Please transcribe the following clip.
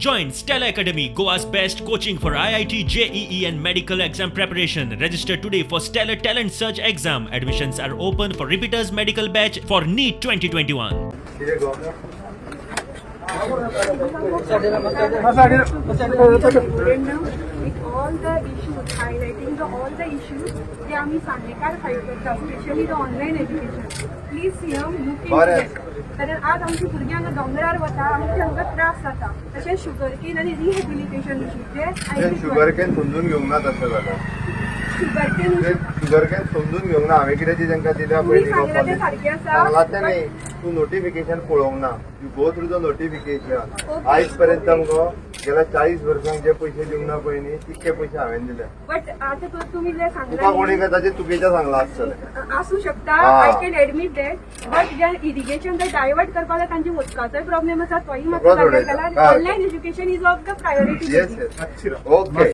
Join Stellar Academy, Goa's best coaching for IIT, JEE, and medical exam preparation. Register today for Stellar Talent Search exam. Admissions are open for repeaters medical batch for NEET 2021. कितें गो? With all the issues, highlighting the all the issues जे आमी सांगेकार fight करता, specially the online education, please CM, look. बरें. कारण आज आमची भुरगीं हांगा दोंगरार वता, आमचे हांगा त्रास जाता. तशेंच शुगरकेन आनी rehabilitation issue J sugar can समजून घेवंक ना तशें जाल्यार. शुगरकेन ते शुगर can समजून घेवंक ना. हांवें कितें ती तांकां दिल्या तुमी पळय. सांगलां तें सारकें आसा. सांगलां तें न्ही, तूं नोटिफिकेशन पळोवंक ना. You go through the notification. आयज पर्यंत मुगो गेल्या 40 वर्सांक जे पयशे दिवंक ना पळय न्ही, तितके पयशे हांवें दिले. बट आतां तर तुमी जे तुका कोणी सांगलां ताचें चुकीचें सांगलां आसतलें. आसूं शकता. हा. I can admit that, but J irrigation जर डायवर्ट करपाक जाल्यार तांचे उदकाचोय प्रॉब्लेम आसा, तोय मातसो सगळो जाग्यार सोडयता. घाला. हय. Online education is of the priority. Yes, okay.